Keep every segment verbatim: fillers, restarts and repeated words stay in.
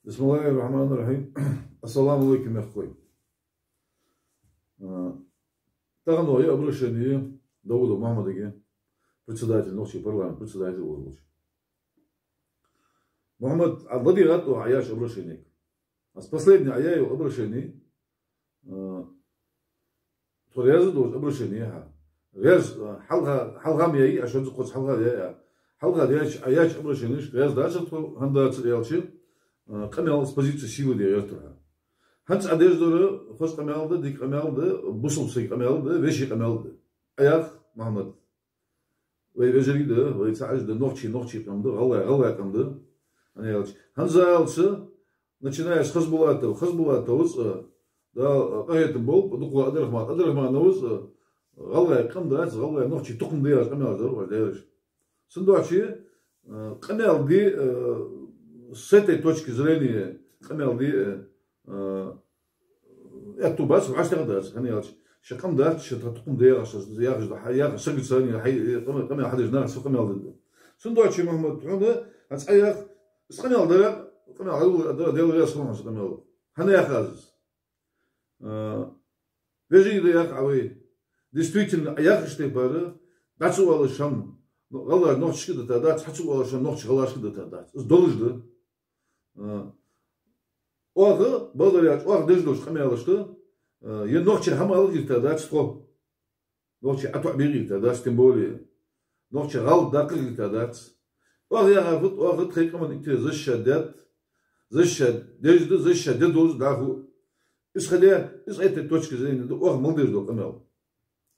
بسم الله الرحمن الرحيم. السلام عليكم, мехкахой. А, тахан я обращение Даудов Мухьмадага, председатель, нохчий парламент председатель волча. Мухьмад, а ладийгӀад хьо яьча обращенега? Аз последний яь йола обращени, а, тхо раьза долаш обращени я хьа. Раьза, а, хьалха, хьалха ма яьй, а шозза-кхозза хьалха яьй, а. Хьалха яьча, а яьча обращенешка раьза дацар тхо, хӀана дацар аьлча, а, къамаьл с позиции силы де гӀертар хьа. ХӀанз Ӏа деш дар хоза къамаьл да, дика къамаьл да, бусалба сага къамаьл да, веший къамаьл да. Ӏа яхар, Мухьмад, вай вежарий да, вай цхьа Ӏаш да, нохчий, нохчий къам да, гӀалгӀай, гӀалгӀай къам да. ХӀана аьлча, хӀанзалца, начиная с Хасбулатова, Хасбулатовс а, да, къахетам болба, дукха Адрахман, Адрахмановс а, гӀалгӀай къам дац, гӀалгӀай, нохчий тукхам да яхаш къамаьл дар, вай дераш. Цудухьа, а, къамаьл де, а, с этой точки зрения, къамаьл де, а, а, аьттув бац, вӀаштӀехьа дац, хӀана аьлча, шоай къам дац, шоай тха тукхам да яхаш, яхаш, яхаш сагаца, хьай, къамаьл, къамаьл хьадеш нах са къамаьл дергда. Цудухьа, Мухьмад, хьона, хӀанз Ӏа яхар, из къамаьл дар, къамаьл хьадувла, Даьла раьза хилва хьона, из къамаьл. ХӀана яхар аз из? А, вежарий да яхар Ӏа вай. Действительно, Ӏа яхача тайпара, дӀа ца оалаш хӀама, ну, гӀалгӀай нохчашка дита дац, хьа ца оалаш хӀама нохчий гӀалгӀашка дита дац. Из долаш да. А, оаха, бакъдар аьлча, оаха деш долча къамаьлашта, а, е нохчий хӀама ала гӀерта дац тхо. Нохчий Ӏа тоӀабе гӀерта дац, тем более. Нохчий гӀалат даккха гӀерта дац. Оаха яхар фуд, оаха тхоай къаман интерес защищать даьд, защищать деш да, защищать де долаш да дӀахо. Исходя из этой точки зрения да оаха мел деш дола къамаьл.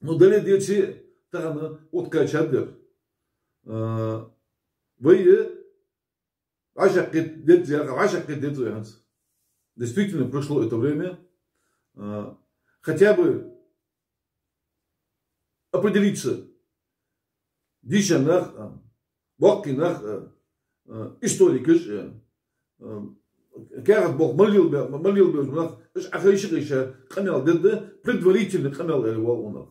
Ну, дале а, деце а, тахан укх кхаьчад ер. А, вай, э, вӀашагӀкхийтта деза яхар, вӀашагӀкхийтта деза вай хӀанз. Действительно, прошло это время. А, хотя бы определиться. Дийша нах а, боккхий нах а, а, историкаш а, а, каьхат болх мел лелабе-, мел лелабеш бола нах, уж Ӏохайша-хайша къамаьл дергда, предварительный къамаьл аьле воал укх нах.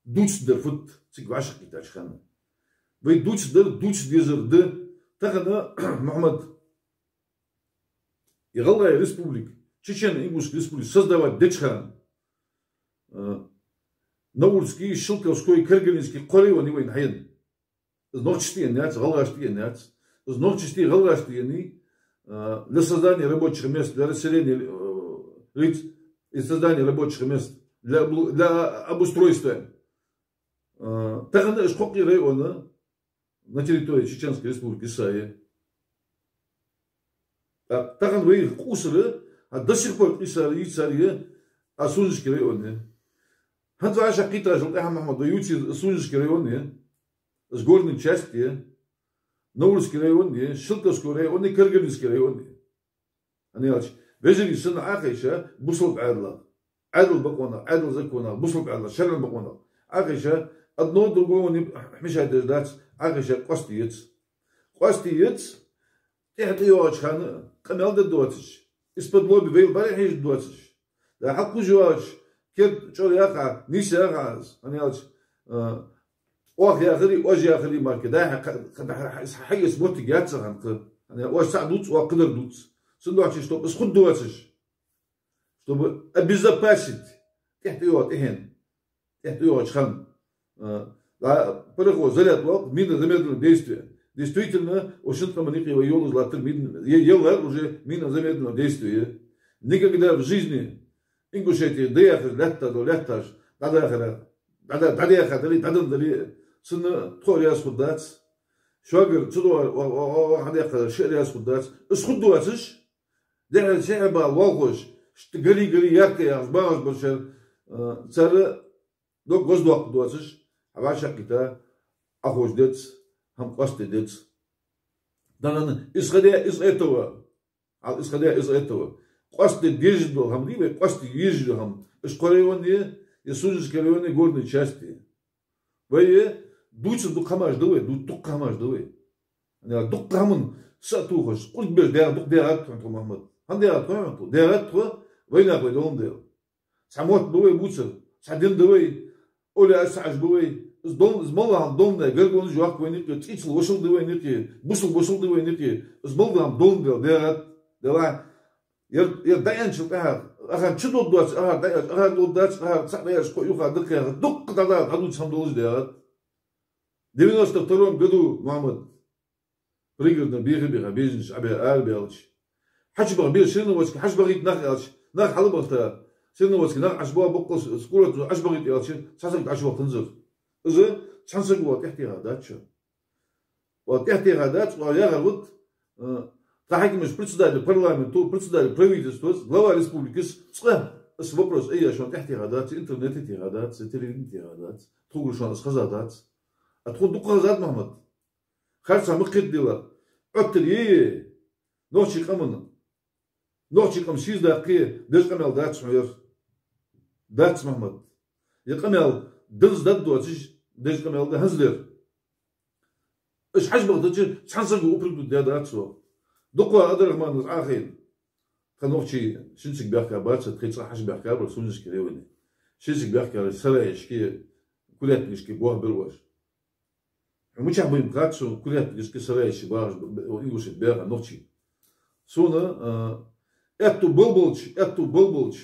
Дувцаш дар фуд цига вӀашагӀкхийттача хана? Вай дувцаш дар, дувца дезар да. Тахан, Мухьмад, из ГӀалгӀай республика, Чечено-Ингушская республика создавать деча хана, а, Наурский, Щелковской, Каргалинский кхо район я вайна хьаенна. Из нохчашта енна яц, гӀалгӀашта енна яц. Из нохчашта, гӀалгӀашта еннай, а, для создания рабочих мест, для расселения, э, лиц и создания рабочих мест, для обл-, для обустройства. А, тахан уж кхоккхе район на территории Чеченской Республики са я. А, тахан вай къувсар, а, до сих пор къийсар, йийцар я, а, Сунженский район я. ХӀанз вӀашагӀкхийттачул тӀехьагӀа, Мухьмад, вай ювцар Сунженский район я, из горная часть я, Наурский район я, Щелковской район я, Каргалинский район я. ХӀана аьлча, вежарий санна Ӏохайша бусалба Ӏаьдалах, Ӏаьдала бокъонах, Ӏаьдала законах, бусалба Ӏаьдалах, шарӀан бокъонах Ӏохайша, одно другому не мешать деш дац, Ӏохайша къоастаде еза. Къоастаде еза, тӀехьа тӀайоагӀача хана къамаьл де доацаш, исподлобья вайла бӀарахьежа доацаш. Да, хьалкхувш йоагӀача керда чӀор яха, нийса яха аз, хӀана аьлча, а, оаха яхари, оаш яхари мара кхы дӀа-хьа, кхы, кхы дӀа-хьа, из хьаэца моттиг яц цхьаккха. ХӀана аьлча оаш цхьаъ дувц, оаха кхыдар дувц. Цудухьа, чтоб из хургдоацаш, чтобы обезопасить, тӀехьа тӀайоагӀа тӀехьен, тӀехьа тӀайоагӀача хана, а, а, пароход заряд лу, мина замедленного действия. Действительно, укх шин къаман юкъе вай йолаш латтар мина, е-, еллар уже мина замедленного действия. Никогда в жизни Ингушетия дӀаяхаш лаьтташ, лаьтташ, дӀадахар, дӀада-, дӀадаьха дале, дӀаденна дале, цунна тхо а раьза хургдац. Шугара цу духьа, о, о, о, о, хьадаьккхар ши а раьза хургдац. Из хургдоацаш, дехьа-сехьа бала волхаш, ш-, гали-гали яркай яхаш багӀаш болчар, а, цар дог гӀоздоаккхаргдоацаш, хьавӀашагӀкхийтта, Ӏоховша деза, хӀама къоастаде деза. Тахан, исходя из этого, а, исходя из этого, къоастаде дезаш дола хӀама дий вай, къоастаде езаш дола хӀама, уж кхо район я, е Сунженский район я, горная часть я. Вай, э, дувца дукха хӀамаш да вай, ду-, дукха хӀамаш да вай. ХӀана аьлча дукха хӀаман са а тохаш, къурд беш дагӀа-, дукха дагӀад тхона тхо, Мухьмад. ХӀана дагӀад тхона тхо? ДагӀад тхо, вайнаха вай доландаь. Цхьа мотт ба вай бувцар, цхьа ди да вай, овлияаш цхьа Ӏаш ба вай. Из дол-, из мел дола хӀама доландаь, гаргонаш йоаккх вайна юкъе, цӀийцал вошал да вайна юкъе, бусалба вошал да вайна юкъе, из мел дола хӀама доландаь дагӀад. Дела, ер, ер дӀаянчул тӀехьагӀа, ахар чу доддоац, ахар дӀаяч, ахар доддац, ахар цхьа дӀаяч, кхо юха даккхеха, дукха дӀадала, хьадуц хӀама долаш дегӀат. Девяносто втором году, Мухьаммад, пригородный беха-беха, безинчу Ӏабе арабелча. Хьачубаха бе Серноводске, хьачубахийта нах аьлча, нах хьалабахта, Серноводске нах Ӏачубаха боккъал с-, скорость Ӏачубахийта аьлча, цхьа саг Ӏачубахтанзар. Иза цхьан сага вал тӀехтеха дац шо. Вал тӀехтеха дац, вал яхар вот, э, тха хьакимаш председатель парламента, председатель правительства, глава республики, цкъа, ас вопрос, ай, я шон тӀехтеха дац, интернете теха дац, телевидение теха дац, тхугур шон ас хаза дац. А тхун дукха хазад, Мухьаммад. Харца ма кхетадела. Оттар е, нохчий къаман. Нохчий къам сийздаккхе, деза къамел дац хьоьр. Дац, Мухьаммад. Я къамел даза дад доацаш, деза къамел да хӀанзлер. Аш хьажбахдача цхьан сага упрекнуть де дац цо. Дукха Адарахманов Ӏахайна. Тха нохчий шинциг бехка баца, тхай цӀа хьажбехка бар, Сунжский районе. Шинциг бехка сараешки, курятнишки бох бер ваш. Хьо мичахь бен кхац, со курятнишка сарайши багӀаш, б-, б-, ингушек бегӀа нохчий. Сона, а, аьтту болболча, аьтту болболча,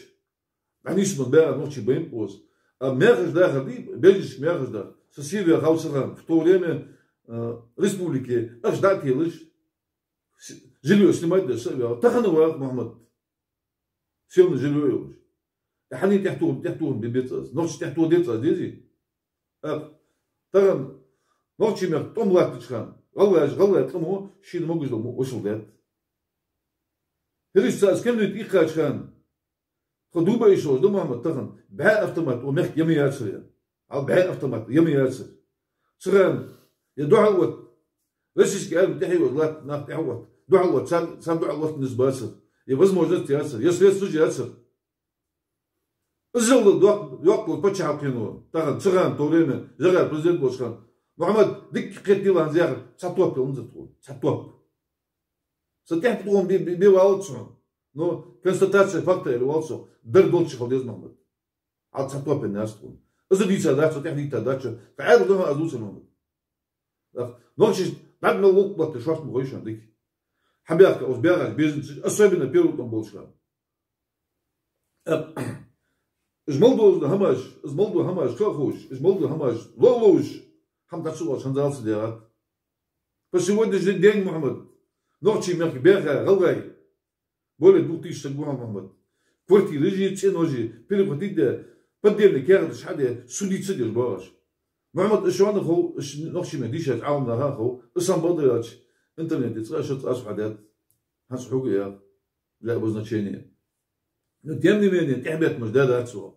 дӀанисбан бегӀа нохчий бен поза. А мехаш дахар ди, бежишка мехаш дахар. Со сиве хавсаран, в то время, а, республике, аш дӀа телаш, с-, жильё снимать деш, са вегӀа. Тахана вах, Мухьаммад. Севна жильё йолаш. Э, хьанна тӀехтугӀун, тӀехтугӀун бе-, бецаз. Нохчи тӀехтугӀун децаз, дези? Ах, таган нохчи мех тӀом латтача хана, гӀалгӀай, гӀалгӀай къамо шийна могаш дал мо-, вошал даьд. ХӀириш ца аз кемнит иккхача хана, тха дуба ишолаш да, Мухьаммад, таган бӀаь автомат о мехк яма яцар я. Ал бӀаь автомат яма яцар. Циган я духьал вот. Российский арми тӀехьа вот, лат, нах тӀехьа вот. Духьал вот, цар, цар духьал вот низбацар. Я возможность яцар, я средства яцар. Иззал докъ-, докъ-, паччахьалкхено, тахана циган то время, жагӀар президент волча хана. Мухьаммад, дикка кхетадила хӀанз яхар, цхьа топ йоланзар тхо, цхьа топ. Са тӀехьа тхо бе-, бе-, бе валац хьона. Но констатация факта или валац хьо, дар долча хала деза, Мухьаммад. Хьал цхьа топ ян яц тхо. Иза дийца дац, цо тӀехьа дийта дац, цо. Ка Ӏаьдал дона аз луцар, Мухьаммад. Ах, нохчий дӀа мел гӀулакх латта шоашта ма гой шоана дика. Хьан бехка, оцу бегӀаш безинчу, особенно первый тӀом болчу хана. Ах, уж мел долу хӀамаш, уж мел долу хӀамаш ха а хууш, уж мел долу хӀамаш ло а ловш, хьан дӀа ца лош, хьан зал ца дегӀат. По сегодняшний день, Мухьаммад, нохчий мехка беха, гӀалгӀай, более двух тысяч саг гума, Мухьаммад. Квартиры жи, цӀенош жи, перехватить де, поддельный кехаташ хьаде, судиться деш богӀаш. Мухьаммад, ишвана хов, иш нохчий мех дийшача Ӏаламнаха хов, иш сан бадарача интернете цкъа шо цкъа ас хьадет, хьанца хьуга я, для обозначения. Но тем не менее, тӀехбеттамаш да дац ваха.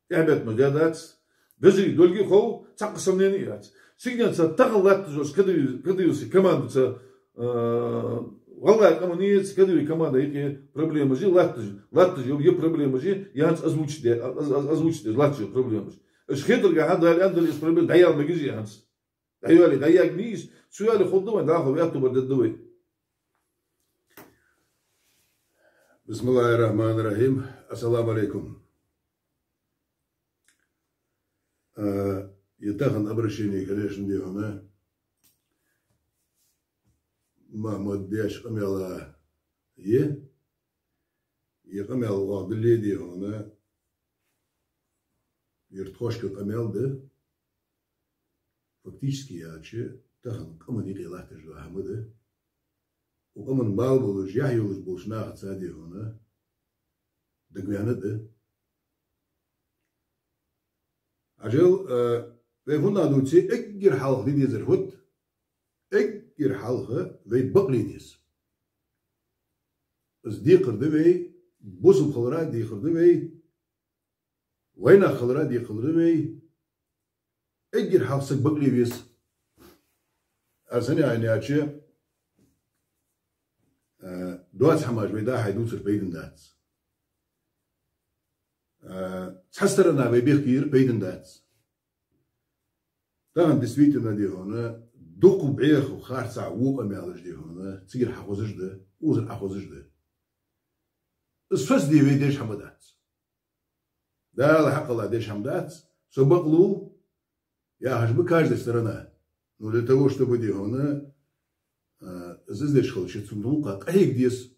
ТӀехбеттамаш да дац, вежарий долги хов, цхьаккха сомнение яц. Сигненца тахана латташ йолчу кадыви-, кадыйвси командаца, э, валлай, къаман ниецца кадыйви команда юкъе проблемаш я латташ, латташ йо, я проблемаш я, янца озвучить де, аз-, аз-, озвучить де, латташ йо проблемаш. Аш хетарга хьан дали, андали аш проблема дӀаял мегижи янца. ДӀайоьлли, дӀаягни иза, цу йоьлли хӀун ду вайн, дӀахо ваьтту бар дедда вай. Бисмиллахир-рахманир-рахим. Ассаламу алейкум. А, я тахан обращение, конечно, дехана. Ма, ма деш къамела е. Я къамел вахдалле дехана. Ер тхошка къамел да. Фактически аьлча, тахан къаман юкъе латташ дола хӀама да. Укх къаман бала болуш, яхь йолуш болчу нахаца а дехана, дагаваьнна а да. Хьажал, а, вай хӀунда дуьйцу, эггара хьалха де дезар хӀутту, эггара хьалха вай бакъле деза. Иза декхар да вай, бусалба хилара декхар да вай, вайнах хилара декхар да вай, эггара хьалха саг бакъле веза. Аса сан яйна яьлча, а, доаца хӀамаш вай дахьа дувцар пайдана дац. А, цхьа сторона вай бехкийра пайдана дац. Тахан действительно дехана, дукха бӀеха харцахь вукъа мелаш дехана, цигара хьахозаш да, узар Ӏахозаш да. Иза соцаде вай деш хӀама дац. Дала хьакъала деш хӀама дац, со бакълу, яхаш ба каждая сторона. Ну, для того, чтобы дехана, а, из, из деш хилча, цун гӀулакха къахьега деза.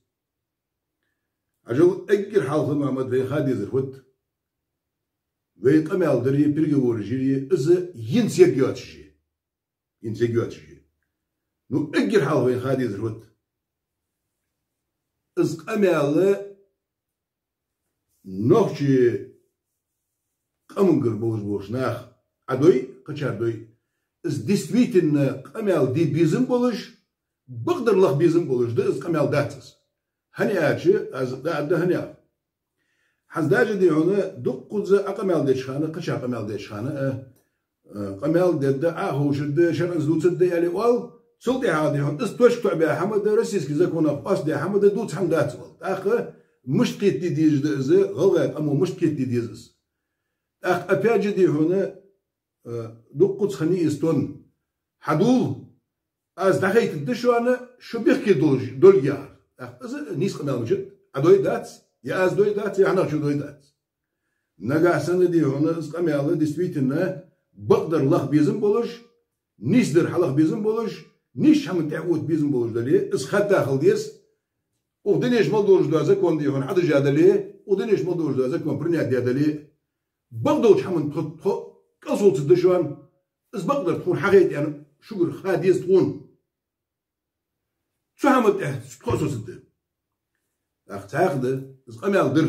Ӏажал эггара хьалха, Мухьаммад, вайна ха дезар фуд? Вай къамаьл дари, переговораш йири, из йинца йоацаш я. Йинца йоацаш я. Ну, эггара хьалха вайна ха дезар фуд? Из къамаьл нохчий къамагара болаш болча наха Ӏадой, кхычар дой, из действительно къамаьл де безам болаш, бакъдар лаха безам болаш да из къамаьл, дац из. ХӀана аьлча, аз да, да хӀана аьлча, хӀанз даже, дий хьона, дуккхаза Ӏа къамаьл деча хана, кхыча къамаьл деча хана, а, а, къамаьл дергда, Ӏа ховшаргда, шарӀанца дувцаргда аьле оал, цул тӀехьагӀа, дий хьона, из точка тоӀабаь хӀама да, российски законах къоастадаь хӀама да, дувца хӀама дац оал. ТӀаккха мишта кхетаде дезаш да из, гӀалгӀай къамо мишта кхетаде деза из? ТӀаккха опять же, дий хьона, э, дуккхаза хана из тон хьадувла, аз дӀахайтаргда шоана, шо бехке долаш, долга яхар. ТӀаккха из нийса къамаьл мичад? Ӏа дой дац, е аз дой дац, е хьанахчо дой дац. Нагахьа санна, дий хьона, из къамаьл действительно бакъдар лаха безам болаш, нийсдар хьалаха безам болаш, нийсача хӀаман тӀехьа отта безам болаш дале, из хадда хила деза. Укх дунен чу мел долаш дола закон, дий хьона, Ӏадужа дале, укх дунен чу мел долаш дола закон принять даь дале, бакъдолча хӀаман тхо, тхо кӀалсовцаргда шоана, из бакъдар тхона хьахайта аьнна, шугара ха деза тхона. Цу хӀаман тӀехьа тхо а совцаргда. ТӀаккха цхьаькха да из къамаьл дар.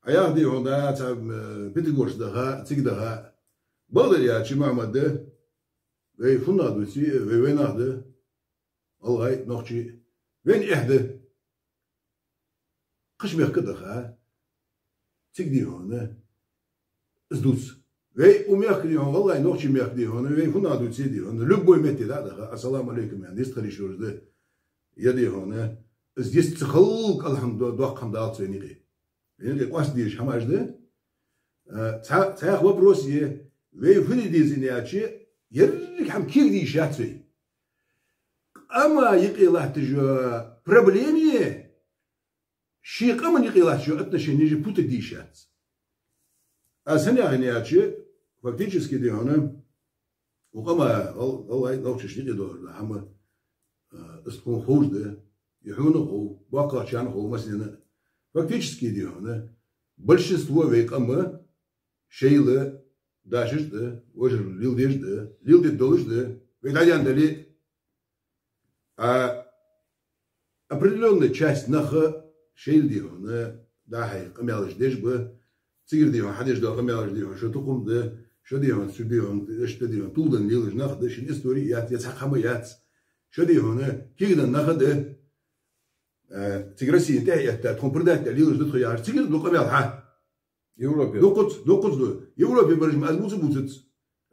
Ӏа яхар, дий хьона, да, цхьа, м, Пятигорск даха, цига даха. Бакъдар аьлча, Мухьаммад, вай фуннагӀа дувций, вай вайнах да, гӀалгӀай, нохчий, вайна эхь да. Кхыча мехка даха, цига, дий хьона, из дувц. Вай укх мехка, дий хьона, гӀалгӀай, нохчий мехка, дий хьона, вай фуннагӀа дувций, дий хьона, любой метте дӀа а даха, ассаламу Ӏалайкум аьнна, йистхила йиш йолаш да. Е, дий хьона, из йист ца хилалга, алхьамду-, доккха хӀама далац вайна юкъе. Вайна юкъе къоастаде дезаш хӀамаш да. Э, цхьа-, цхьаькха вопрос я, вай фу де деза аьлча, еррига хӀама кегаде йиш яц вай. Къама юкъе латташ йола проблема, ший къаман юкъе латташ йола отношенеш путать де йиш яц. Аз хӀана яхар аьлча, фактически, дий хьона, укх къаман, гӀал-, гӀалгӀай, нохчашта юкъе доагӀаш дола хӀама, а, из тхона ховш да, из хьона хов, боккхагӀчарна хов, массанена. Фактически, дий хьона, большинство вай къам шоайла дашаш да, вожар леладеш да, леладе долаш да, вай дӀадаьнна дале а. А определённая часть наха шоайла, дий хьона, дӀа-хьа къамаьлаш деш ба, цигара, дий хьона, хьадеш дола къамаьлаш, дий хьона, шо тукхам да, шо, дий хьона, цу, дий хьона, иштта, дий хьона, тулдан лелаш нах да, шун истори яц, е цхьаккха хӀама яц. Шо, дий хьона, кегаденна нах да. Э, цига Россена тӀехьа этта, тхона предать даь лелаш да тхо яхаш, цигара ду къамаьл хьа. Европе. Дуккхаза, дуккхаза ду. Европе бараш ма аз бувца бувцац.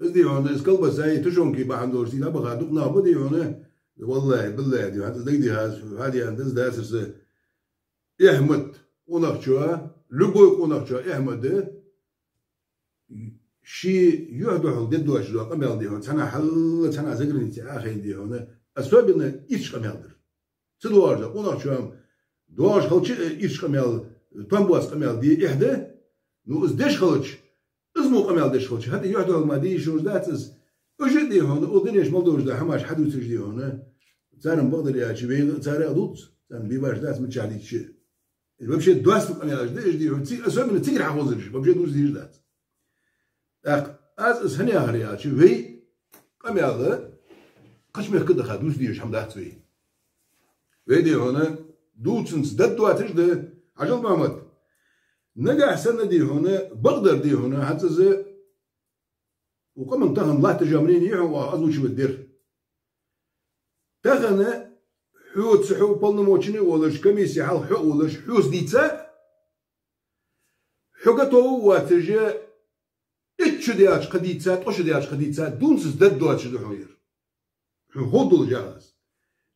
Из, дий хьона, из колбаса, из тушёнки бахьан долаш, из дӀабаха дукха нах ба, дий хьона. Валлахьи, биллахьи, дий хьона, из дагадеха, хьадеха, из дацар са. Эхь ма да къонахчо, любой къонахчо эхь ма да ший юхь-духьал дергдоацаш дола къамаьл, дий хьона, цхьаннахьа хьалла, цхьаннахьа загранице Ӏохайна, дий хьона, особенно ирча къамаьл дар. Ца доагӀаш да, къонахчо-м доагӀаш хилча, э, ирча къамаьл, товш боаца къамаьл де эхь да. Ну, из деш хилча, из мо къамаьл деш хилча, хӀаьта юхь-духьал мара де йиш йолаш дац из. Уж а, дий хьона, укх дунен чу мел долаш дола хӀамаш хьадувцаш, дий хьона, цар-м, бакъдар аьлча, вайна, цар а дувц, царна бийбаш дац миччахьа дийцача. Вообще доастам къамаьлаш да уж, дий хьона, ци-, особенно цигара хьахозараш, вообще дувца дезаш дац. ТӀаккха аз из хӀана яхар аьлча, вай къамаьл кхыча мехка даха дувца дезаш хӀама дац вай. Вай, дий хьона, дувцанца даргдоацаш да. Ӏажал, Мухьаммад. Нагахьа санна, дий хьона, бакъдар, дий хьона, хӀанз из укх къаман тахан латташ йола мнение я хьона озвучивать дар. Тахан хьоца, хьо уполномоченный волаш, комиссе хьалха хьо а волаш, хьоца дийца, хьо готов воацаш, итт шу даьлча кхы дийца, ткъо шу даьлча кхы дийца, дувцанца даргдоацаш да хьона ер. Хьона ховргдолаш яхар аз.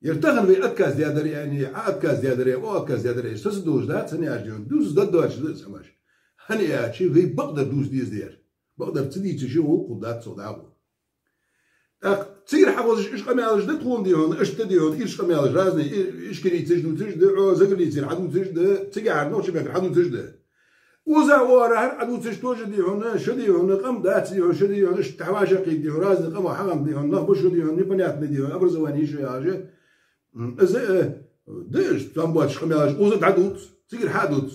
Ер тахан вай отказ даьдар аьнна, Ӏа отказ даьдар, Ӏа отказ даьдар, сеца долаш дац, хӀана аьлча, дувцанца даргдоацаш да из хӀамаш. ХӀана аьлча, вай бакъдар дувца деза да ер. Бакъдар ца дийцача, гӀулакх хургдац цох дӀахо. ТӀаккха цигара хьахозаш ирча къамаьлаш да тхона, дий хьона, иштта, дий хьона, ирча къамаьлаш разные, и-, ишкарийцаш дувцаш да, о, заграницера хьадувцаш да, цигахьара, нохчий мехкара хьадувцаш да. Укхаза, оагӀорахьара хьадувцаш тоже, дий хьона, шо, дий хьона, къам дац, дий хьона, шо, дий хьона, иштта хьавӀашагӀкхийтта, дий хьона, разные къамах хьагӀам, дий хьона, нах ба шо, дий хьона, непонятный, дий хьона, образование йиш я яхаш. М, из, э, да, из тӀом боацаш къамаьлаш укхаза дӀадувц, цигара хьа а дувц.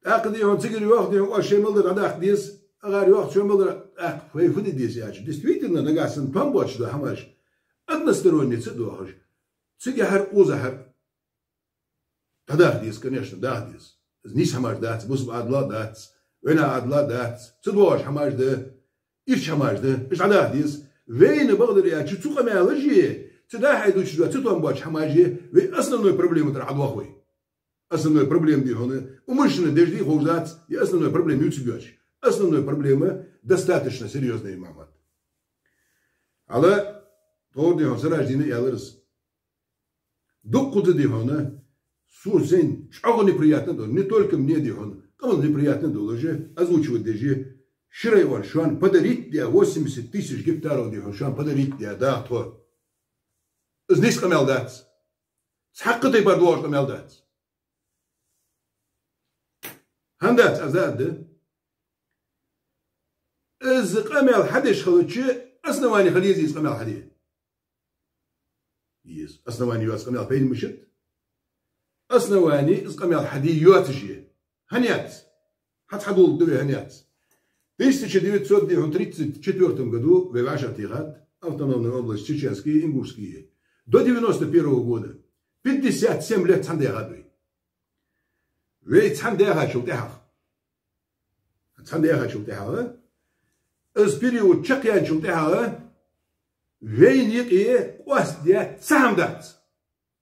ТӀаккха, дий хьона, цигара йоах, дий хьона, оаш шоай мел дар дӀадаккха деза, агӀар йоах, шоай мел дар дӀадаккха, вай фу де деза аьлча. Действительно, нагахьа санна тӀом боацаш дола хӀамаш односторонне ца доахаш, цигахьара, укхазахьара дӀадаха деза, конечно, даха деза. Из нийса хӀамаш дац, бусалба Ӏадала дац, вайнаьха Ӏадала дац, ца доагӀаш хӀамаш да, ирча хӀамаш да, уж дӀадаха деза. Вайна, бакъдар аьлча, цу къамаьлаша, цу дӀа-хьа дувцаш дола, цу тӀом боацача хӀамаша, вай основной проблема тӀара Ӏодоах вай. Основной проблема, дий хьона, умышленно деш дий ховш дац, е основной проблема ювцаргйоацаш. Основной проблема достаточно серьёзная, Мухьаммад. Ала, тховра, дий хьона, Сираждина аьлар из. Дуккхаза, дий хьона, сона сайна чӀоагӀа неприятно долаш, не только мне, дий хьона, къаман неприятно долаш, озвучивать деш, ши район шоана подарить даь, восемьдесят тысяч гектаров, дий хьона, шоана подарить даь, даха тхо. Из нийса къамаьл дац. Цхьаккха тайпара доагӀаш къамаьл дац. ХӀана дац, аз а аргда. Из къамаьл хьадеш хилча, основани хила езий из къамаьл хьаде? Еза. Основани йоаца къамаьл пайда ма бий. Основани из къамаьл хьаде йоацаш я. ХӀана яц? Хьаца хьадоладу вай, хӀана яц? В тысяча девятьсот тридцать четвёртом году вай вӀашагӀтехад автономные области чеченские и ингушские. До девяносто первого года. Пятьдесят семь лет цхьана даьхад вай. Вай цхьана даьхачул тӀехьагӀа. Цхьана даьхачул тӀехьагӀа. Из период чакхъяьнначул тӀехьагӀа вайна юкъе къоастадаь цхьа хӀама дац.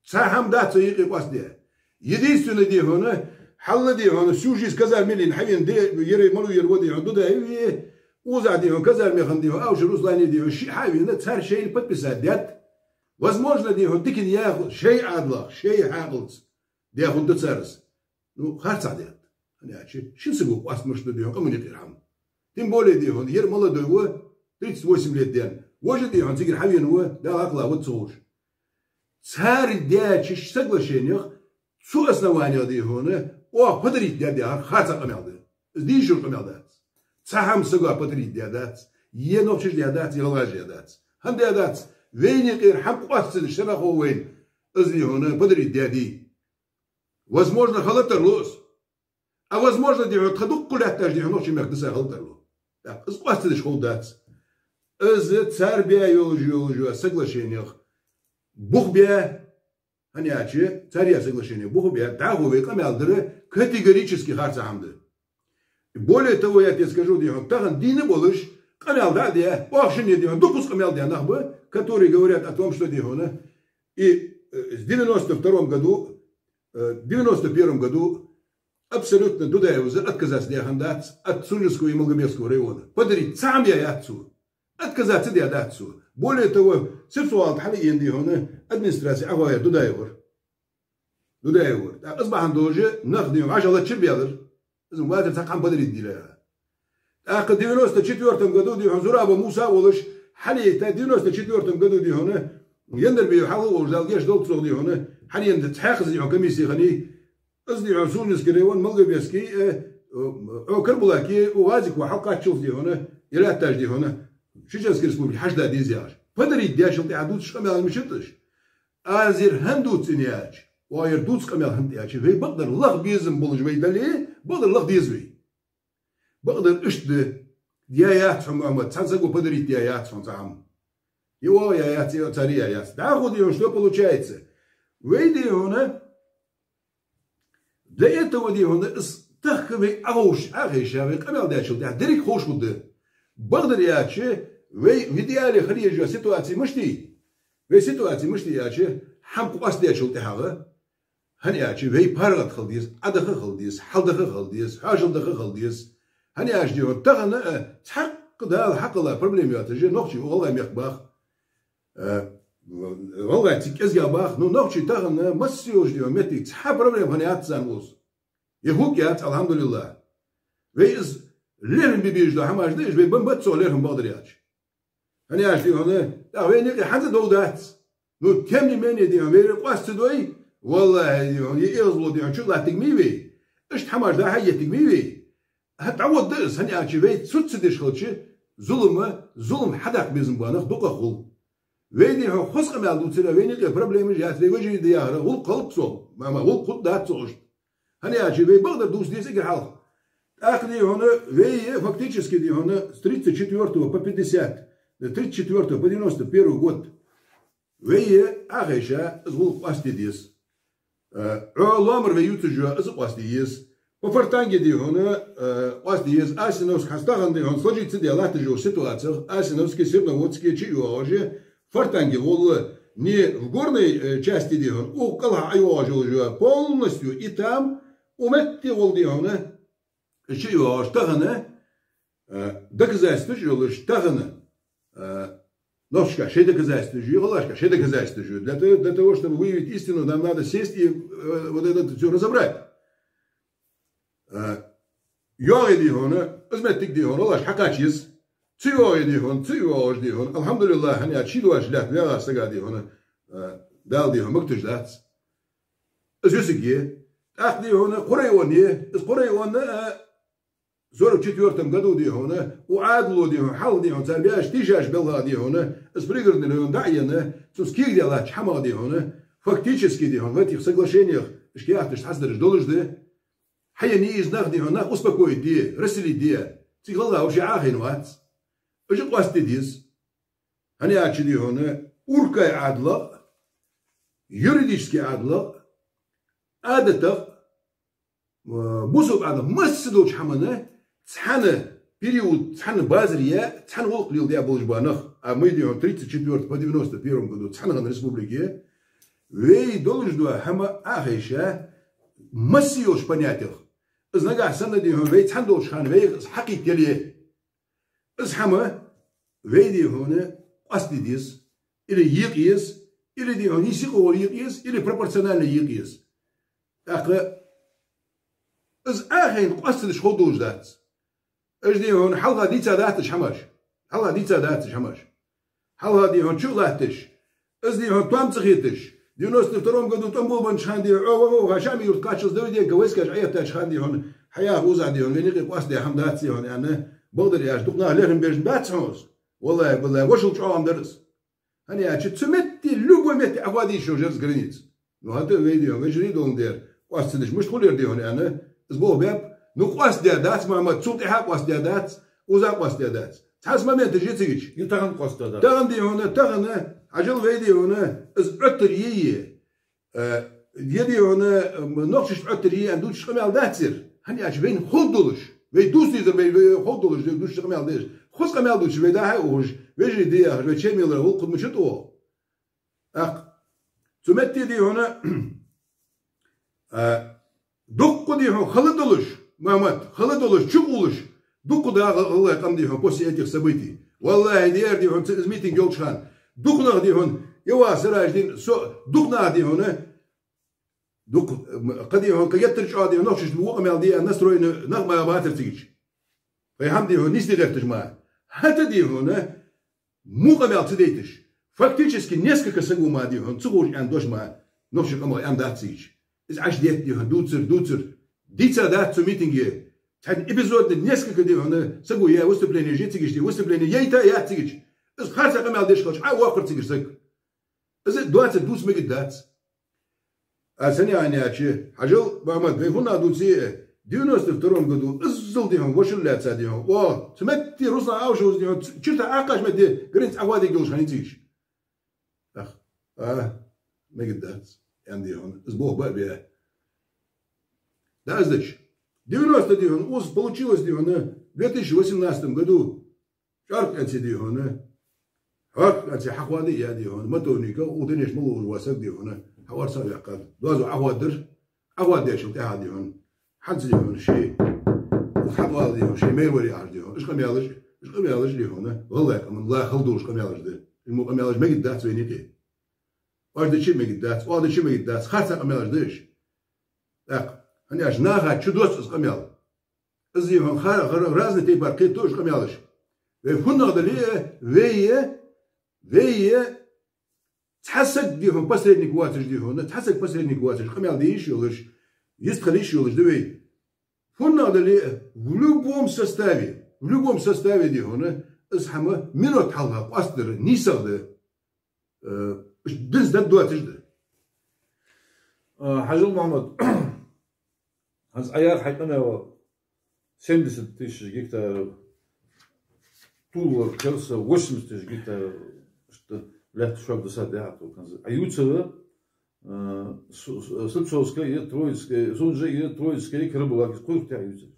Цхьа хӀама дац вайна юкъе къоастадаь. Единственное, дий хьона, хьалла, дий хьона, всю жизнь казарме лийна хьавена, де, ер малув, ер во, дий хьона, Дудаев, укхаза, дий хьона, казарме хинна, дий хьона, Аушев Руслан, дий хьона, шиъ хьавена, цар шоайла подписать даьд. Возможно, дий хьона, диканна яхаш, шоай Ӏадалах, шоай хьаькъалца даь хургда цар из. Ну, харцахьа даьд. ХӀана аьлча, шин саго къоастамаш да, дий хьона, къаман юкъера хӀама. Тем более, дий хьона, ер молодой ва, тридцать восемь лет даьнна. Вож а, дий хьона, цигара хьавена ва, Дала хьакхелла ва ца ховш. Цар даьча соглашенех, цу основанех, дий хьона, оаха подарить даьд яхар харцахьа къамаьл да. Из дийша йола къамаьл дац. Цхьа хӀама саго подарить даь дац, е нохчаша даь дац, е гӀалгӀаша даь дац. ХӀана даь дац? Вайна юкъера хӀама къоастадеш, сенах хов вайна, из, дий хьона, подарить даьдий? Возможно, хила тарлу из. А возможно, дий хьона, тха дуккха лаьтташ, дий хьона, нохчий мехка дисса хила тарлу. ТӀаккха из къоастадеш хов дац. Из цар баь йолаш, йолаш йола соглашенех бух баь, хӀана аьлча, цар яь соглашенех бух баь, дӀахо вай къамаьл дар категорически харцахьа хӀама да. Более того, я тебе скажу, дий хьона, тахан дийна болаш, къамаьл дӀа а даь, оаха шинне, дий хьона, дукхаза къамаьл даь нах ба, которые говорят о том, что, дий хьона, и, э, с девяносто втором году, э, девяносто первом году абсолютно Дудаевс отказаться даь хиннадац от Сунженского и Малгобекского района. Подарить цхьа хӀама яь яц цо. Отказаться даь дац цо. Более того, сирсо-гӀалта хьалъена, дий хьона, администраце Ӏохоаяьр Дудаев вар. Дудаев вар. ТӀаккха из бахьан долаш нах, дий хьона, вӀашагӀлатта чура баьлар. Из ватар цхьаккха хӀама подарить дилла. ТӀаккха девяносто четвёртом году, дий хьона, Зураба Муса волаш, хьалъайта девяносто четвёртом году, дий хьона, Яндарбиев хьалха волаш, Дала гешт долда цох, дий хьона, хьалъена цхьаькхаза, дий хьона, комисси хиннай. Из, дий хьона, Сунженский район, Малгобекский, э, э, Карабулаке, укх ГӀази-Коа хьалкхаччалца, дий хьона, е лаьтташ, дий хьона, Чеченская Республика хьаштда деза яхаш. Подарить даьчул тӀехьагӀа дувцаш къамаьл мичад уж? Аз ер хӀана дувц аьлча, оаха ер дувц къамаьл хӀана да аьлча, вай бакъдар лаха безам болаш вай дале, бакъдар лаха деза вай. Бакъдар иштта да. Яь яц хьона, Мухьаммад, цхьан саго подарить яь яц хьона цхьа хӀама. Е оаха яь яц, е цар яь яц. ДӀахо, дий хьона, что получается? Вай, дий хьона, до этого, дий хьона, из тахка вай Ӏоховш, Ӏохайша, вай къамаьл даьчул тӀехьагӀа деррига ховш хургда. Бакъдар аьлча, вай в идеале хила езаш йола ситуаци мишта я? Вай ситуаци мишта я аьлча, хӀама къоастадаьчул тӀехьагӀа, хӀана аьлча, вай паргӀата хила деза, Ӏодаха хила деза, хьалдаха хила деза, хьоашалгӀа даха хила деза. ХӀана аьлча, дий хьона, тахан, э, цхьаккха Дала хьакхелла проблема йоацаш я нохчий укх ГӀалгӀай мехка бах. Э, ГӀалгӀай цига кӀезигагӀа бах, ну, нохчий тахан, э, масса йолча, дий хьона, моттиге цхьа проблема хинна яц царна укхаза. Е хӀуг яц, алхьамдулиллахӀ. Вай из лерхӀам бе безаш дола хӀамаш да уж, вай бан бац цох лерхӀам, бакъдар аьлча. ХӀана аьлча, дий хьона, тӀаккха вайна юкъе хӀанз а дов дац. Ну, тем не менее, дий хьона, вайра къоаста ца дой, валлахӀи, дий хьона, е эгӀазло, дий хьона, чу латтаргья вай. Иштта хӀамаш дӀа-хьа еттаргья вай. ХӀаьта дӀагӀоргда из, хӀана аьлча вай цу ца деш хилча, зулам, зулам хьадаккха безам бола нах дукха хул. Вай, дий хьона, хоза къамаьл дувцар, вайна юкъе проблемаш яц, вай вежарий да яхар, гӀулакх хилац цох, ма-, ма, гӀулакх хургдац цох иштта. ХӀана аьлча вай бакъдар дувца деза эггара хьалха. ТӀаккха, дий хьона, вай фактически, дий хьона, с тридцать четвёртого по пятьдесят, с тридцать четвёртого по девяносто первый год вай Ӏохайша, из гӀулакх къоастаде деза. Э, Ӏо лоамара вай ювцаш йола, из а къоастаде еза. По Фортанге, дий хьона, э, къоастаде еза. Асиновск, хӀанз тахан, дий хьона, сложиться де латташ йолча ситуацех, Асиновске, Серноводске чу а йоагӀаш, Фортанге гӀолла, не в горной, э, части, дий хьона, укх кӀалха ӀойоагӀаш йола, полностью и там, у метте гӀолла, дий хьона, чу а йоагӀаш тахан, э, доказательстваш йолаш тахан, э, нохчашка шоай доказательстваш я, гӀалгӀашка шоай доказательстваш я. Для того, для того, чтобы выявить истину, нам надо сесть и, э, вот это всё разобрать. Э, йоагӀе, дий хьона, из моттиг, дий хьона, гӀалгӀашка хьакхача еза. Ца йоагӀе, дий хьона, ца йоагӀаш, дий хьона, алхьамдулиллахӀ, хӀана аьлча шийдоацаш лаьтта ваьгӀача сага, дий хьона, э, Дала, дий хьона, могаш дац. Из юсиг я. ТӀаккха, дий хьона, кхо район я, из кхо район, э, сорок четвёртом году, дий хьона, у Ӏадало, дий хьона, хьалха, дий хьона, цар баьча тийшача балха, дий хьона, из Пригородный район дӀа а енна, цунца кегадеш латтача хӀамах, дий хьона, фактически, дий хьона, в этих соглашениях, ишта яхташ цхьаццадараш долаш да. Хьаеннай из нах, дий хьона, нах успокоить де, расселить де. Цига гӀалгӀа вообще Ӏохайна вац. Уж а къоастаде деза. ХӀана аьлча, дий хьона, уркай Ӏадалах, юридически Ӏадалах, Ӏадатах, э, бусалба Ӏадатах, массадолча хӀаманна цхьан период, цхьан базар я, цхьан гӀулакх леладеш болаш ба нах. А мы, дий хьона, тридцать четвёртого по девяносто первом году цхьан хинна республика я. Вай долаш дола хӀама Ӏохайша, масса йолча понятех. Из нагахьа санна, дий хьона, вай цхьана долча хана вайга из хьакхийтта яле, из хӀама вай, дий хьона, къоастаде деза, или екъа еза, или, дий хьона, йиса юкъе гӀолла екъа еза, или пропорционально екъа еза. ТӀаккха из Ӏохайна къоастадеш ховргдолаш дац. Уж, дий хьона, хьалха дийца дац уж хӀамаш. Хьалха дийца дац уж хӀамаш. Хьалха, дий хьона, чу а латташ, из, дий хьона, тоам ца хеташ, девяносто втором году тӀом болабеннача хана, дий хьона, Ӏо ва, ва, ва, Шами-Юрта кхаччалца Давыденко войскаш Ӏоэттача хана, дий хьона, хьаяха уза, дий хьона, вайна юкъе къоастадаь хӀама дац, дий хьона, аьнна, бакъдар аьлча, дукха наха лерхӀам беш бац хьона из. ВаллахӀи, биллахӀи, вошал чӀоагӀа ма дар из. ХӀана аьлча цу метте, любой метте Ӏохоададе йиш йолаш яр из граница. Ну, хӀаьта вай, дий хьона, вежарий доландаь, къоастадеш мишта хул ер, дий хьона, аьнна, из болх баьб. Ну, къоастадаь дац, Мухьаммад, цул тӀехьа а къоастадаь дац, уза а къоастадаь дац. Цхьацца моменташ я цига. Ю тахан къоастадаь дац. Тахан, дий хьона, тахан, хьажал вай, дий хьона, из Ӏоттар е е. Э, е, дий хьона, э, нохчашта Ӏоттар е е аьнна дувцаш къамаьл дац ер. ХӀана аьлча вайна ховргдолаш, вай дувца дезар, вай, вай ховргдолаш, дувцаш къамаьл дезаш. Хоза къамаьл дувцаш вай дӀа-хьа ухаш, вежарий да яхаш, вай чемелар гӀулакх хургда мича тӀа оал. ТӀаккха цу метте, дий хьона, а, дукха, дий хьона, хала долаш, Мухьаммад, хала долаш, чу гӀолаш, дукха да гӀалгӀай къам, дий хьона, после этих событий. ВаллахӀи, дера, дий хьона, цу из митинг йолча хана, дукха нах, дий хьона, я ва Сираждин, со, дукха нах, дий хьона, дукха, м, кхы, дий хьона, кхы геттара чӀоагӀа, дий хьона, нохчашта во къамаьл де аьнна настроенный нах мара бацар цига. Вай хӀама, дий хьона, нийса дӀахьош ма. ХӀаьта, дий хьона, во къамаьл ца дайташ, фактически несколько саго ма, дий хьона, ца ховш аьнна дош ма, нохчий къамах аьнна дац цига. Из Ӏаш детта, дий хьона, дувцар, дувцар. Дийца дац цу митинге. Цхьан эпизодный несколько, дий хьона, саго яь выступлени я цига, дий, выступлени яйта яц цига. Из харца къамаьл деш хилча, Ӏовоаккхар цига саг. Из доацар дувца мегаргдац. А сенна аьлча, хьажал, Мухьаммад, вай хӀана дувце, девяносто втором году, иззал, дий хьона, вошал лаьца, дий хьона, о, цу метте Руслан Аушевс, дий хьона, ц-, чирта Ӏокхача метте граница Ӏохоадаергйолаш хиннай цига. Ах, а, мегаргдац, аьнна, дий хьона, из болх ба а баь. Да, из дача. Девяносто, дий хьона, уз получилось, дий хьона, две тысячи восемнадцатом году, ЧӀоаркхкӀанце, дий хьона, ЧӀоаркхкӀанце хьахоадаь я, дий хьона, Матовников, укх дунен чу мел волаш вола саг, дий хьона, хьаорца а ваьккхад. Доазув Ӏохоадаьдар, Ӏохоадаьчул тӀехьагӀа, дий хьона, хӀанз, дий хьона, ший, хьатӀавала, дий хьона, ший майра вар яхаш, дий хьона, уж къамаьлаш, уж къамаьлаш, дий хьона, гӀалгӀай къаман ла хала долаш къамаьлаш да. Уж мо къамаьлаш мегаргдац вайна юкъе. Оаш дича а мегаргдац, оаха дича а мегаргдац, харца къамаьлаш да уж. ТӀаккха, хӀана аьлча наха чу доц из къамаьл. Из, дий хьона, ха-, ха-, разный тайпара кхетаду уж къамаьлаш. Вай хӀунагӀа дале а, вай, вай, цхьа саг, дий хьона, посредник воацаш, дий хьона, цхьа саг посредник воацаш, къамаьл де йиш йолаш, йистхила йиш йолаш да вай. ХӀунагӀа дале а, в любом составе, в любом составе, дий хьона, из хӀама минот хьалха къоастадар нийсагӀа да. Э, динца дад доацаш да. А, Хьажал Мухьмад, хӀанз Ӏаяр хьайкъамева семьдесят тысяч гектар, тулвар, керса восемьдесят тысяч гектар, что лят шуаб даса дяхьа ту хӀанз. Аюцева, э, Су-, Су-, Слепцовская и Троицкая, Сунжа и Троицкая, Карабулак, сколько у тебя аюцев?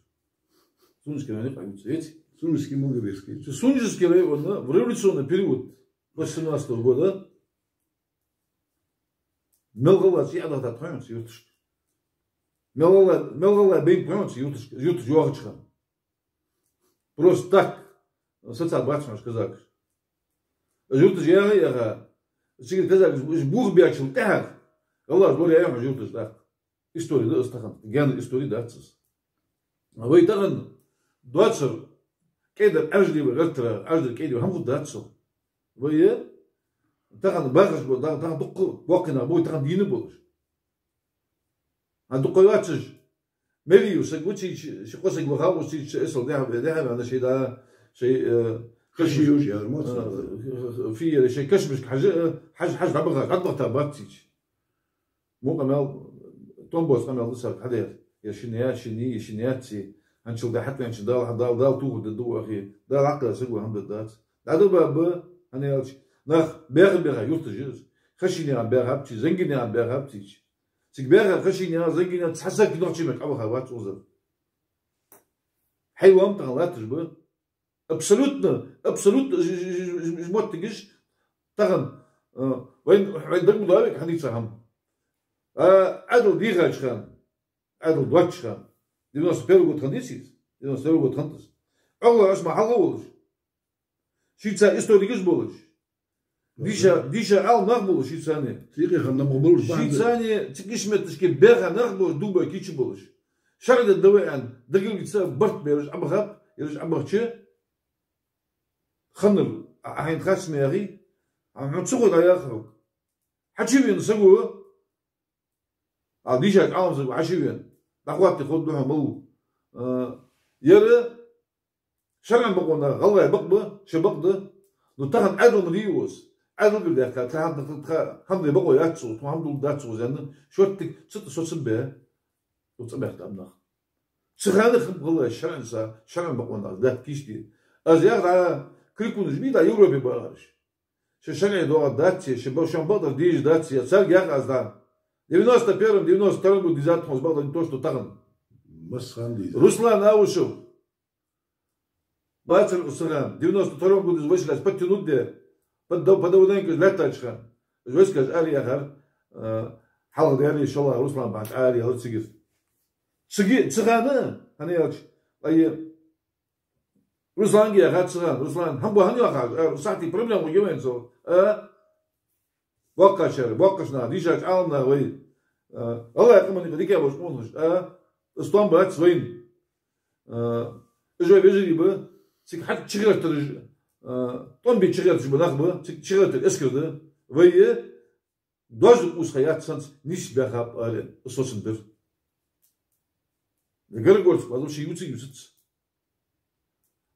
Сунжский район, аюцев. Ведь Сунжский, Малгобекский. Сунжский район, да, в революционный период восемнадцатого года мел гӀалгӀай чӀи Ӏадатта тхоьмца юрташка. Мел гӀалгӀай, мел гӀалгӀай бейн тхоьмца юрташка, юрташ йохачхан. Просто так, саца бац хьош казакаш. Юрташ яха, яха, цига казакаш, уж бух бячул тӀехьа, гӀалгӀаш лор яйхьа юрташ так. Истори да из тахан, гаьна истори дац из. Вай тахан доацар кӀайдар Ӏаждиба гӀертара, Ӏаждир кӀайдиба хӀама хӀу дац со. Вай тахан бахаш бо, тахан, тахан дукха боккхина бой, тахан дийна болаш. А дукха вацаш, мери ю саг вучич, ши къо саг ваха вучич, эсал дяхьа, дяхьа вана ши да, ши, э, Каши юж яр, мо, э, фиер, ши кашмиш хьажа, э, хьаж, хьаж дабаха, дабаха бацич. Мо къамел, томбос къамел да саг хьадер. Я шине, я шини, я шине ци. ХӀанчул да хьатвен чи дал, дал, дал тугу да ду ахи. Дал акъа сагу хӀам да дац. Дада баба, хӀана ялч, нах беха, беха юрта жиз. Хашине ам беха апчи, зангине ам беха апчич. Цик беха, хашине, зангине цхьа саг нохчи мек абаха вац узар. Хьайвам тагъа латыш ба. Абсолютно, абсолютно ж-, ж-, ж-, ж-, жмоттигиш тахан, э, вайн, вайн даг мудавик хьадица хам. А, Адл дихач хан, Адл двач хан. Девяносто первый год хан дисис, девяносто первый год хан дис. Алла асма хала волш. Шица историгиш болш. Диша, диша ал нах болш шицане. Сиги хан нам болш. Шицане цикиш метришки беха нах болш, дуба кичи болш. Шагда давай ан, дагилгица барт берш, абхаб, ерш абхче. Ханр, а, ахин хас мери, а, хун цугу да яхрук. Хачивин сагу, а, диша ал сагу, хачивин. Дахватти худ духу малу. Э, ера, шаран бакъона, гӀалгӀай бакъба, ша бакъда. Ну, тахан Адл мадиос. Адл гил дахка, тахан, тахан, тахан, хам де бакъо яцу, ту хам дул дацу, зянна. Шоттик, цит социн бе. Ту цамехт амнах. Цихана хам гӀалгӀай шаран са, шаран бакъона, дат кишти. Аз яхра, крикун жми да Европе багарш. Ша шаран доа датси, ша ба-, шан бакъдар диж датси, цар яхра аз да. Девяносто первом, девяносто втором году дизат хос бакъдар не то, что тахан. Масхан дизат. Руслан Аушев. Бацар Усаган, девяносто втором году из вышли, подтянуть де, под, под Давыденко из лятачха. Из вышли, из Ари Ахар, э, Халк Дери Шола, Руслан Банч, Ари Ахар Цигир. Цигир, Цигана, хана ялч, ай, Руслан ги Ахар Циган, Руслан, хам бу хана яхар, э, сахти проблема у гивен со, э, Боккачар, боккачна, дишач ална вай. Э, Аллах къамани дика бош мунуш. Э, Истон бац вайн. Э, Ижо вежири бы, цик хат чигартыр, э, тон би чигартыр бы нах бы, цик чигартыр эскерды. Вай, э, дождик ус хаят санц ниш бяхап аре, усосын дыр. Горгорск, вообще юци юсыц.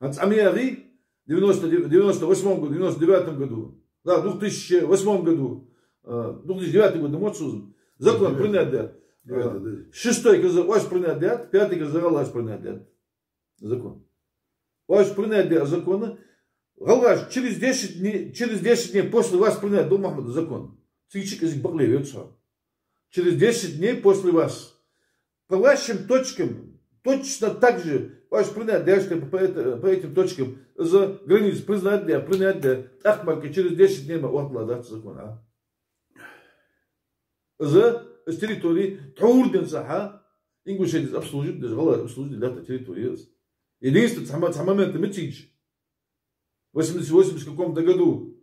А Цамиари девяносто, девяносто восьмом году, девяносто девятом году, да, двух тысячи восьмом году, э, двух тысячи девятый год, ну, вот создан. Закон принят, да. Девятый, да. Шестой КЗ ваш принят, да, пятый КЗ ваш принят, да. Закон. Ваш принят, да, закона. Галгаш, через десять дней, через десять дней после вас принят, до Махмуда закон. Цичик из баклевец. Через десять дней после вас. По вашим точкам, точно так же, ваш принят, да, что по это, по этим точкам, за границу признать, да, принять, да, Ахмарка через десять дней ма отладать закон, а? За, с территории, Тхаурдин Саха, Ингушетия обслужит, даже Гала обслужит для этой территории. Единственное, сама, сама момент, мы тич. Восемьдесят, восемьдесят каком-то году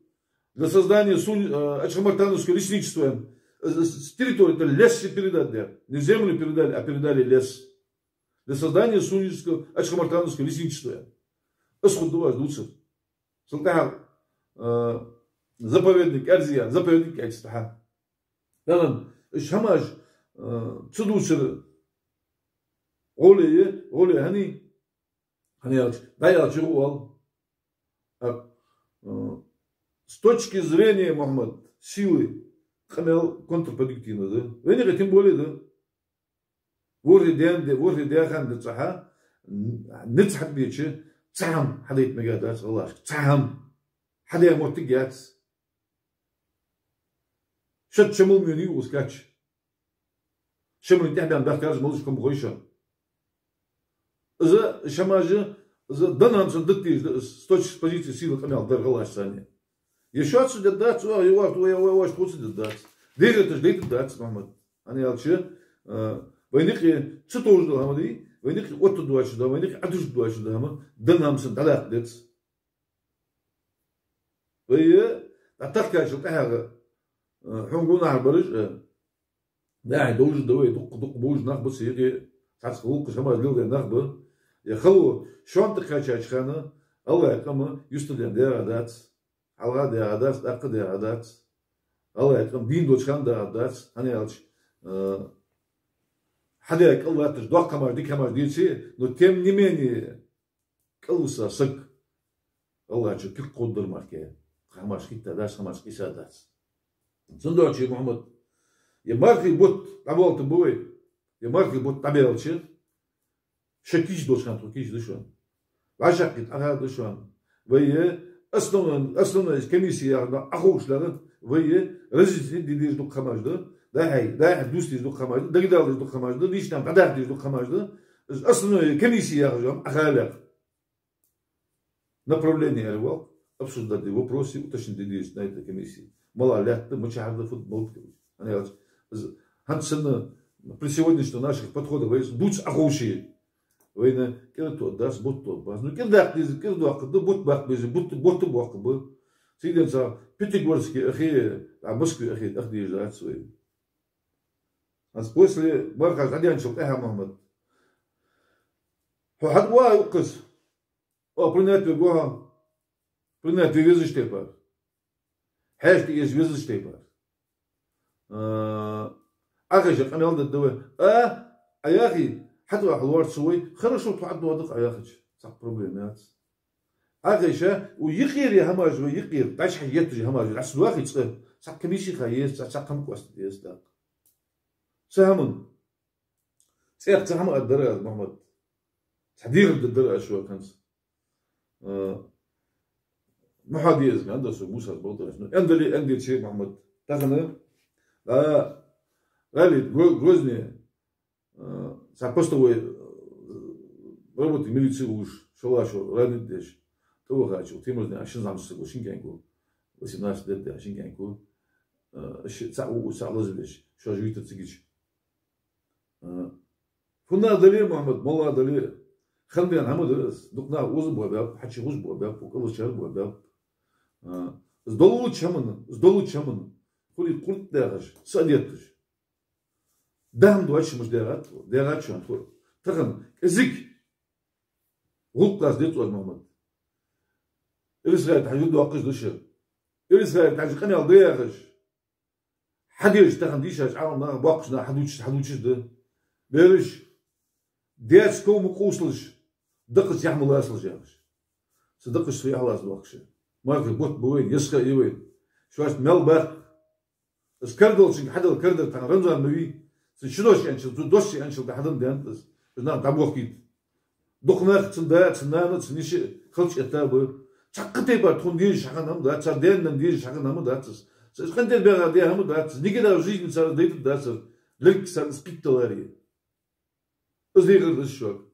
для создания Сунь-, э, Ачхамартановского лесничества, э, с, с территории, это лес передать, да. Не землю передали, а передали лес. Для создания Суньского Ачхамартановского лесничества. Исхуд дуваз дуцер. Султан, э, заповедник Эрзия, заповедник Эрзия. Далан, иш хамаш, э, цудуцер, оле, оле, хани, хани ялч, да ялч, уал. А, э, с точки зрения, Мухаммад, силы къамаьл контрпродуктивно да. Вайна юкъе тем более да. ВорхӀе даьнна де, ворхӀе даь хана де цӀагӀа, низ хьабеча, цхьа хӀама хьадайта мегаш дац гӀалгӀашка. Цхьа хӀама. Хьадаь моттиг яц. Шоаш шамал муьйни ювус кач. Шамалин тӀехьа баьнна баьхкараш малаш ком хойша. Из шамажа, из данамсан даттийш да, из с точки с позиции силы къамаьл дар гӀалгӀашца санна. Е шоаш дергдац, оаха, е оаха, е оаха, оаха, оаха, оаха, дергдац. Дегаташ дайтаргдац, Мухьаммад. ХӀана аьлча, а, вайна юкъе ца товш дола хӀама да, вайна юкъе оттаргдоацаш да, вайна юкъе Ӏодужаргдоацаш да хӀама, данамсан дӀадаккха деза. Вай, э, дӀатахкачул тӀехьагӀа, э, хьона гонахьара бараш, э, дӀахьа довжаш да вай, дукха, дукха бовжаш нах ба цига, цхьацца гӀулакхаш хӀамаш леладаь нах ба. Е хало шоана тӀакхаьчача хана, АллахӀа къам юстардаьнна даьгӀа дац, хьалха даьгӀа дац, тӀаккха даьгӀа дац. АллахӀа къам дийна долча хана даьгӀа дац, хӀана аьлча, э, хьадаь кӀал латташ доккха хӀамаш, дика хӀамаш деце, но тем не менее, кӀалвиса саг АллахӀа чу кхы кховдадар мара, кхы хӀамаш хетта дац, хӀамаш къийса дац. Цудухьа, Мухьаммад, е мархий бутт дӀабоалийтаргба вай, е мархий бутт дӀабаьлча, шо кийча долча хана тхо кийча да шоана. ВӀашагӀкхийтта Ӏохайна да шоана. Вай, э, основной, основной комиссия яхаш да, Ӏоховшалара, вай, э, разъяснить де дезаш дукха хӀамаш да, дӀа-хьа, дӀа-хьа дувца дезаш дукха хӀамаш да, дагадала дезаш дукха хӀамаш да, дийша тайпара дӀадаккха дезаш дукха хӀамаш да, из основной комиссия яхаш да, Ӏохайна. Направление аьле вола, обсуждать де вопросы, уточнить де дезаш на этой комиссии. Мала лаьтта, мичахьара да, фуд, мала да. ХӀана аьлча, из, хӀанз санна при сегодняшних наших подходах вай дувца Ӏоховше. Вайна кӀира тоъаргдац, бутт тоъаргбац. Ну, кӀира даккха деза, кӀира доаккхаргда, бутт баккха беза, бутт, бутт боаккхаргба. Цига денз цхьа Пятигорский ахе, а Москве ахе, ах дезаш дац вай. ХӀанз после мархаш дӀадаьнначул тӀехьагӀа, Мухьаммад, хьо хьатӀавоагӀа укхаза. О, принять ве гохьа. Принять ве везача тайпара. Хьаьша тӀаэца везача тайпара. А, Ӏохайша къамаьл дергда вай. А, Ӏа яхе, хьатӀавоагӀа лоархӀац вай. Хорошо, тхо хьатӀадоагӀаргда-кх Ӏа яхача. Цхьаккха проблема яц. Ӏохайша, у юкъера хӀамаш вай, юкъера, дӀачу хьа етташ хӀамаш вай, дӀа ца доахе цкъа, цхьа комиссеха еза, цхьа, цхьа хӀама къоастаде еза тӀаккха. Цу хӀаман. ЦӀаькха цхьа хӀама аргдар аз, Мухьаммад. Цхьа дехар дергдар аз шуга хӀанз. А, ну, хьадеза, ан да со Мусас балтараш. Ну, эн дале, эн деце, Мухьаммад. Тахан, а, гӀали, Гро-, Грозне, а, цхьа постовой, а, работник милиции волаш, шоллагӀчо ранить деш, тӀавахача, Темурзне, а, шин зӀамсаг ва, шин кӀаьнк ва, восемнадцать лет да, шин кӀаьнк ва. А, ш-, цхьа у, цхьа лазабеш, шоаш витар цигача. А, фуннагӀа дале, Мухьаммад, моллагӀа дале, хандаьнна хӀама да из, дукха нах укхаза боабаьб, хьачи гӀуж боабаьб, укх кӀалхарчар боабаьб. А, из доллуча хӀаман, из доллуча хӀаман, хургйолаш кхурт даьхаш, са а детташ. ДӀа хӀама доацаш хӀамаш даьгӀад, даьгӀад шоана, ху-, тахан кӀезига гӀулакх аз деций аз, Мухьаммад. Ирисхарита хьажа доаккхаш да шо. Ирисхарита хьажа къамаьл да яхаш. Хьадеш тахан дийшача Ӏалам наха, боккхача наха хьадувцаш, хьадувцаш да. Бераш, даьца ков ма къувсалаш, дакхаца яхь ма лацалаш яхаш. Са дакхаца со яхь лаца доахкаш. Мархий бутт ба вайна, йисхо я вайна. Шоашта маьл баккха. Из кара долчунга хьадала карадар тахан Рамзан ма вий. Цун ши дош яьнначул, цун дош яьнначул дӀахьадаьннад из. Уж нах дӀабохкийта. Дукха нах, цун да, цун нана, цун йиша халча этта ба. Цхьаккха тайпара тхона дезаш хьахинна хӀама дац, цар даь-нанна дезаш хьахинна хӀама дац из. Цу къинтӀера баьгӀа даь хӀама дац из. Никогда в жизни цар из дайтаргдац из. Лерг цар из кхийтталаре. Из дехар да из шуга.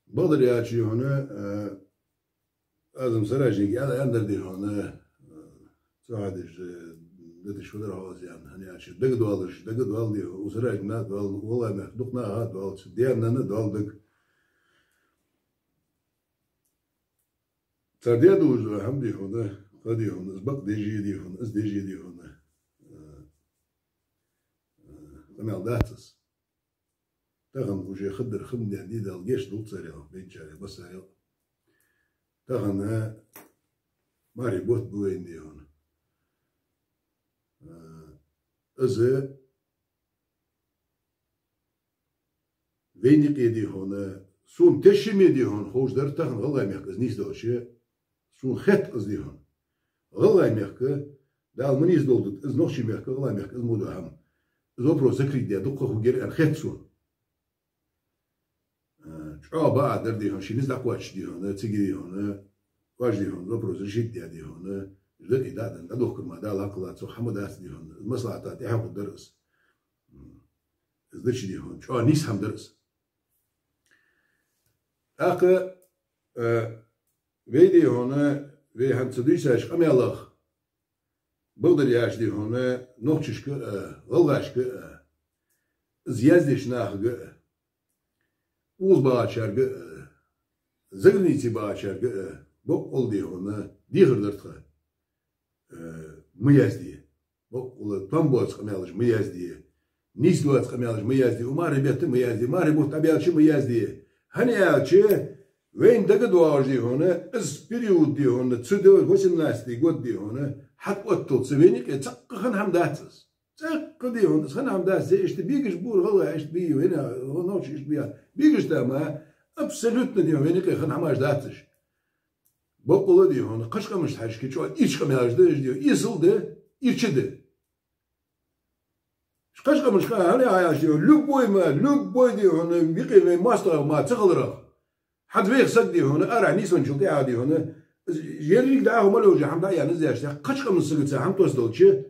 Бакъдар аьлча, хьона, э, Азам Сараждинга аьнна, аьннадар дий хьона, э, цу хьадеш, э, даташ фу дар хьо аз аьнна, хӀана аьлча, дагадоалаш, дагадоал дий хьона, у Сараждинга доал, валлахӀи, мехка дукха наха доал, цу даь-нанна доал дага. Цар даь дувцаш дола хӀама дий хьона, кхы дий хьона, из бакъ деш я дий хьона, из деш я дий хьона. Э, э, къамаьл дац из. Тахан уже хаддар хам даьнна дий, Дала гешт долда царех, бенчарех, массарех. Тахан, э, мархий бутт ба вайна дий хьона. Э, из вайна юкъе дий хьона, сона тешаме дий хьона, ховш дар тахан ГӀалгӀай мехка из нийсделча, сона хет из дий хьона. ГӀалгӀай мехка, Дала ма нийсдолда, из нохчий мехка, гӀалгӀай мехка, из мо да хӀама. Из вопрос закрыть де дукха хӀу гер ан хет сона. Э, чӀоагӀа баа дар дий хьона, ши низ дӀакхоачаш дий хьона, цига дий хьона, важ дий хьона, вопрос решить де дий хьона, ждать и да, да, да, дохкар ма, Дала хьакхала, цо хӀама дац дий хьона, из маслахьата тӀехьа хӀу дар из. Из дачи дий хьона, чӀоагӀа нийса хӀама дар из. ТӀаккха, э, вай дий хьона, вай хӀанз ца дуьйцача къамаьлах, бакъдар яхаш дий хьона, нохчашка а, гӀалгӀашка а, из яздеш нахага а, укхазбагӀачарга а, загранице багӀачарга а, боккъал дий хьона, дехар дар тха, э, ма язде. Боккъала, товш боаца къамаьлаш ма язде. Нийса доаца къамаьлаш ма язде. У мархий бетта ма язде. Мархий бутт дӀабаьлча ма язде. ХӀана аьлча, вайна дага доагӀаш дий хьона, из период дий хьона, цу де восемнадцатый год дий хьона, хьатӀаотталца вайна юкъе цхьаккха хӀама дац из. ЦӀаккха дий хьона, из хӀама дац, зе иштта бегаш бур гӀалгӀай, иштта бий, вайна, нохчий иштта бий. Бегаш тама, абсолютно дий хьона, вайна юкъе хӀамаш дац уж. Боккъала дий хьона, кхыча къамашта хьажача, чӀоагӀа ирча къамаьлаш да уж дий хьона, эсала да, ирча да. Кхыча къамашка хӀана яхаш дий хьона, любой ма, любой дий хьона, юкъе вай моастагӀа ма ца хиларах. ХӀанз вайх саг дий хьона, арахьа нийсвенначул тӀехьагӀа дий хьона, еррига дӀахо мел йолча хӀама дӀаяьнна из яш, кхыча къаман сагаца хӀама тосдалча,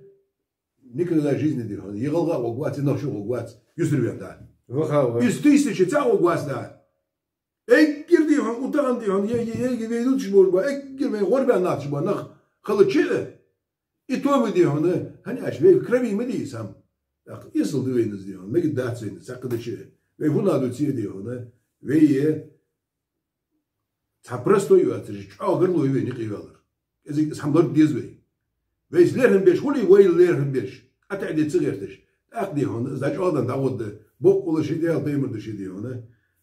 никогда в жизни дий хьона, е гӀалгӀа а гӀоргвац, е нохчо а гӀоргвац, юсарваьнна да. Ваха, ва. Из тысяча ца а гӀоргвац да. Эггара дий хьона, у тахан дий хьона, е, е, е, е, вай дуташ болаш ба, эггара вай гӀорбаьнна нах ба, нах хилча а, и тоба дий хьона, хӀана аьлча вай в крови ма дий из хӀама. ТӀаккха эсала да вайна из дий хьона, мегаргдац вайна из, цхьаккха дича а. Вай хӀана дувц дий хьона, вай е цхьа простой вацар, чӀоагӀа гаргалой вайна юкъе ваьлар. КӀезига из хӀама лард деза вай. Вайца лерхӀам беш хуле, вай лерхӀам беш, ӀотаӀаде ца гӀерташ. ТӀаккха дий хьона, из дӀачӀоагӀденна дӀагӀоргда, боккъала ший Даьла пайхамар да ший дий хьона,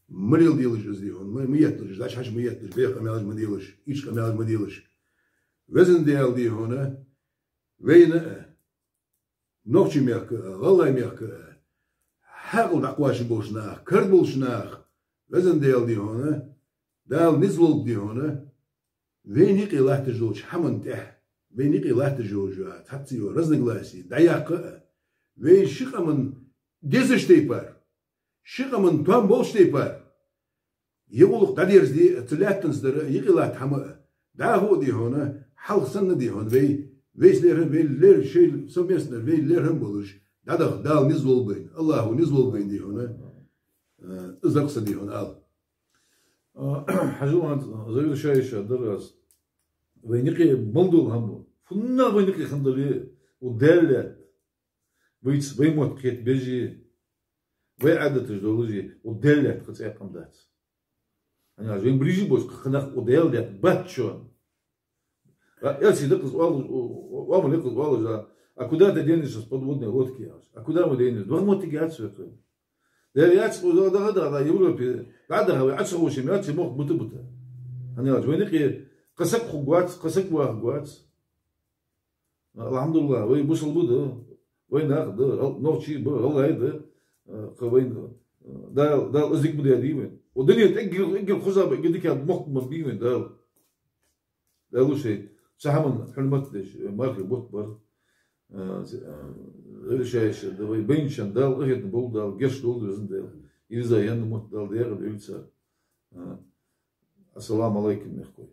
ма леладелаш из дий хьона, ма, ма етталаш, дӀачу хьажа ма етталаш, бӀеха къамаьлаш ма делаш, ирча къамаьлаш ма делаш. Везан Даьла дий хьона, вайна а, нохчий мехка а, гӀалгӀай мехка а, хьаькъал дӀакхоачаш болча наха, карда болча наха, Везан Даьла дий хьона, Дала низ лулба дий хьона, вайна юкъе латташ долча хӀаман тӀехьа, вайна юкъе латташ йолча цхьацца йола разногласие дӀаяккха а, вай ши къаман дезача тайпара, ши къаман товш болча тайпара, е гӀулакх дӀадерзаде а, цу лаьттанца дар а, юкъе латта хӀама а, дӀахо а дий хьона, хьалха санна дий хьона, вай, вайца лерхӀам, вай лер-, шоай совместно вай лерхӀам болаш, дӀадаха Дала низ лулба вайна, АллахӀа низ лулба вайна дий хьона, э, из да-кх са дий хьона ала. А, хьажал, хӀанз завершающий дар аз. Вайна юкъе мел дола хӀама, фуннагӀа вайна юкъе хинна дале, у Даьла лаьтта. Вайца вай мотт кхетабеш а, вай Ӏадаташ долаш а, у Даьла лаьтта кхы цхьаккха къам дац. ХӀана аьлча вайна ближе болча кхы нах у Даьла лаьтта бац шоана. А, Элча да-кх из оалаш, у, у, оамал я-кх из оалаш, а, а куда ты денешься с подводной лодки, яхаш. А куда мы денемся? Ваха моттиг яц вай-кх. Даьла яц, укхаза дагӀа, дагӀа, дагӀа Европе, дӀа а даха вай, Ӏа ца ховш, ма яц, мохк бута, бута. ХӀана аьлча вайна юкъе кхы саг хургвац, кхы саг вахаргвац. АлхьамдулиллахӀ, вай бусалба да, вай нах да, гӀал-, нохчий ба, гӀалгӀай да, а, кхы вайна, а, Дала, Дала из дика ма даьдий вайна. Укх дунен тӀа эггара, эггара хоза ба, эггара дика мохк ма бий вайна Дала. Дала шоай цу хӀаман хьурмат деш, мархий бутт бар. А, ц-, а, решающий да вай байначоа Дала къахетам болба, Дала гешт долда, Везан Даьла. Ираз енна мотт Дала дегӀа дойла цар. А, ассаламу Ӏалайкум, мехкахой.